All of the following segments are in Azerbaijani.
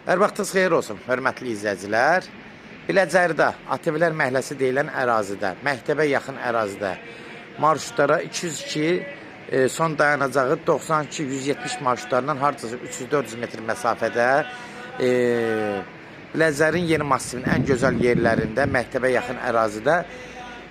Hər vaxtınız xeyir olsun, hörmətli izləyicilər. Biləcərdə, Atevlər məhəlləsi deyilən ərazidə, məktəbə yaxın ərazidə marşrutlara 202 son dayanacağı 92-170 marşrutlarından hardasa 300-400 metr məsafədə Biləcərin yeni massivinin ən gözəl yerlərində, məktəbə yaxın ərazidə,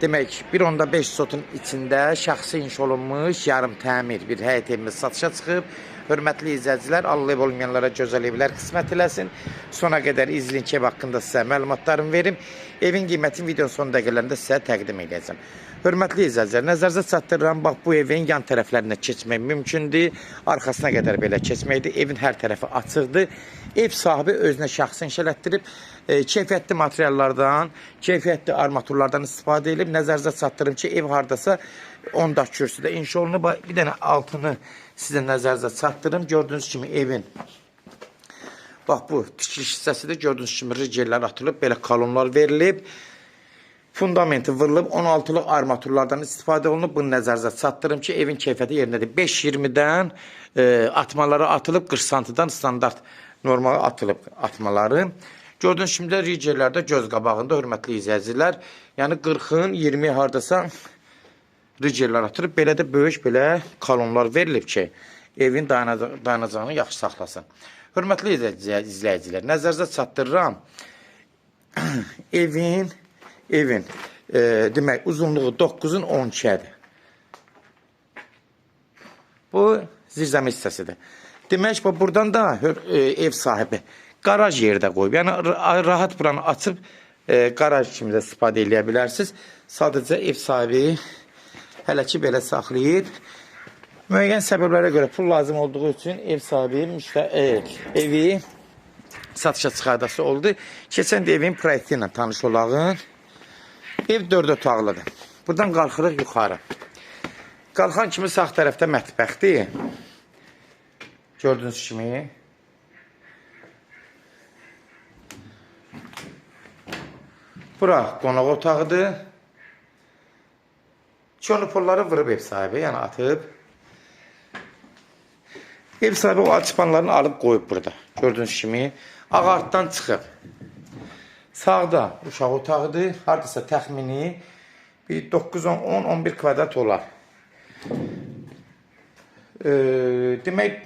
demək 1.5 sotun içində şəxsi inşa olunmuş yarım təmir bir həyət evimiz satışa çıxıb. Hörmətli izləyicilər, Allah ev olmayanlara gözəl evlər qismət eləsin. Sona qədər izləyin ki, ev haqqında sizə məlumatlarımı verim. Evin qiymətini videonun son dəqiqələrində sizə təqdim edəcəm. Hörmətli izləyicilər, nəzərinizə çatdırıram, bax bu evin yan tərəflərinə keçmək mümkündür. Arxasına qədər belə keçməkdir. Evin hər tərəfi açıqdır. Ev sahibi özünə şəxsi inşa elətdirib, keyfiyyətli materiallardan, keyfiyyətli armaturlardan istifadə edib. Nəzərinizə çatdırım ki, ev hardasa 10 daş kürsüdə inşa olunub. Bir dənə altını sizə nəzərinizə çatdırım. Gördüyünüz kimi evin bax bu tikiliş hissəsidir. Gördüyünüz kimi rigerlər atılıb, belə kolonlar verilib. Fundamenti vurulub, 16-lıq armaturlardan istifadə olunub. Bunu nəzərinizə çatdırım ki, evin keyfiyyəti yerindədir. 5.20-dən atmaları atılıb, 40 santidən standart normal atılıb atmaları. Gördüyünüz kimi də rigerlərdə göz qabağında, hörmətli izləyicilər, yəni 40-ın 20 hardasa rigerlər atılıb. Belə də böyük belə kolonlar verilib ki, evin dayanacağını yaxşı saxlasın. Hörmətli izləyicilər, nəzərinizə çatdırıram. Evin demək uzunluğu 9-un 12-dir. Bu zirzəmi hissəsidir. Demək bu buradan da ev sahibi qaraj yeri də qoyub. Yəni rahat buranı açıb qaraj kimi də istifadə eləyə bilərsiniz. Sadəcə ev sahibi hələ ki belə saxlayıb. Müəyyən səbəblərə görə pul lazım olduğu üçün ev sahibi evi satışa çıxardası oldu. Keçən də evin proyekti ilə tanış olağın. Ev 4 otaqlıdır. Buradan qalxırıq yuxarı. Qalxan kimi sağ tərəfdə mətbəxdir. Gördüyünüz kimi. Bura qonaq otağıdır. Çonopolları vurub ev sahibi, yəni atıb. Ev sahibi o açıpanlarını alıb qoyub burada. Gördüyünüz kimi ağartdan çıxıb. Sağda uşaq otağıdır. Hardasa təxmini bir 9, 10, 11 kvadrat olar. Demək,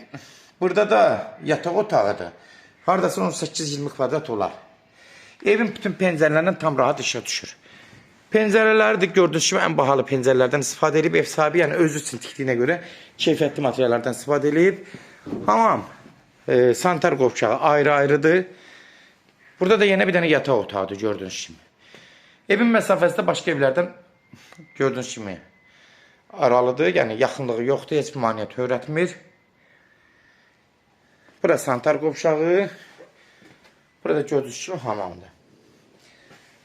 burada da yataq otağıdır. Hardasa 18-20 kvadrat olar. Evin bütün pəncərələrindən tam rahat işıq düşür. Pəncərələri də gördüyünüz kimi ən bahalı pəncərələrdən istifadə edib. Ev sahibi, yəni özü üçün tikdiyinə görə keyfiyyətli materiallardan istifadə edib. Hamam, sanitar qovşağı ayrı-ayrıdır. Burada da yenə bir dənə yataq otağıdır gördüyünüz kimi. Evin məsafəsi də başqa evlərdən gördüyünüz kimi aralıdır. Yəni yaxınlığı yoxdur, heç bir maneə törətmir. Bura sanitar qovşağı. Burada gördüyünüz kimi hamamdır.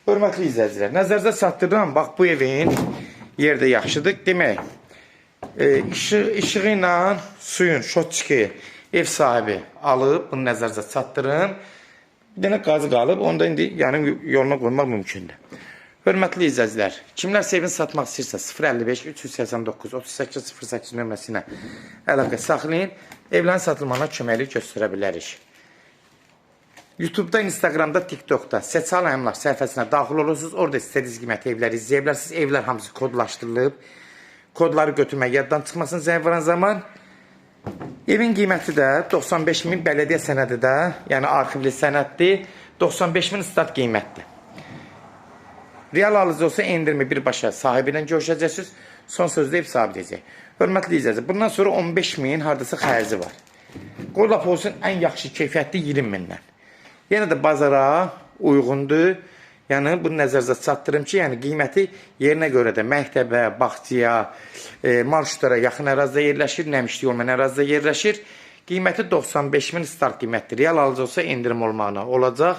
Hörmətli izləyicilər, nəzərinizə çatdırıram, bax bu evin yeri də yaxşıdır. Demək, işığı ilə suyun şotçiki ev sahibi alıb, bunu nəzərinizə çatdırın. Bir dənə qazı qalıb, onu da indi yəni yoluna qoymaq mümkündür. Hörmətli izləyicilər, kimlərsə evini satmaq istəyirsə 055 389 38 08 nömrəsi ilə əlaqə saxlayın. Evlərin satılmağına köməklik göstərə bilərik. YouTube'da, Instagram'da, TikTok'da Seçal Əmlak səhifəsinə daxil olursunuz. Orada istədiyiniz qiymətli evləri izləyə bilərsiniz. Evlər hamısı kodlaşdırılıb. Kodları götürmək yaddan çıxmasın zəng vuran zaman. Evin qiyməti də 95 min, bələdiyyə sənədi də, yəni arxivli sənəddir. 95 min start qiymətdir. Real alıcı olsa endirimi birbaşa sahibi ilə görüşəcəksiniz. Son sözdə ev sahibi deyəcək. Hörmətli izləyicilər, bundan sonra 15 min hardasa xərci var. Qoy lap olsun ən yaxşı keyfiyyətli 20 mindən. Yenə də bazara uyğundur. Yəni bunu nəzərinizə çatdırım ki, yəni qiyməti yerinə görə də məktəbə, bağçaya, marşrutlara yaxın ərazidə yerləşir, nəmişlik olmayan ərazidə yerləşir. Qiyməti 95 min start qiymətdir. Real alıcı olsa endirim olmağına olacaq.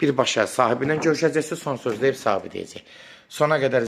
Birbaşa sahibi ilə görüşəcəksiniz. Son sözdə ev sahibi deyəcək. Sona qədər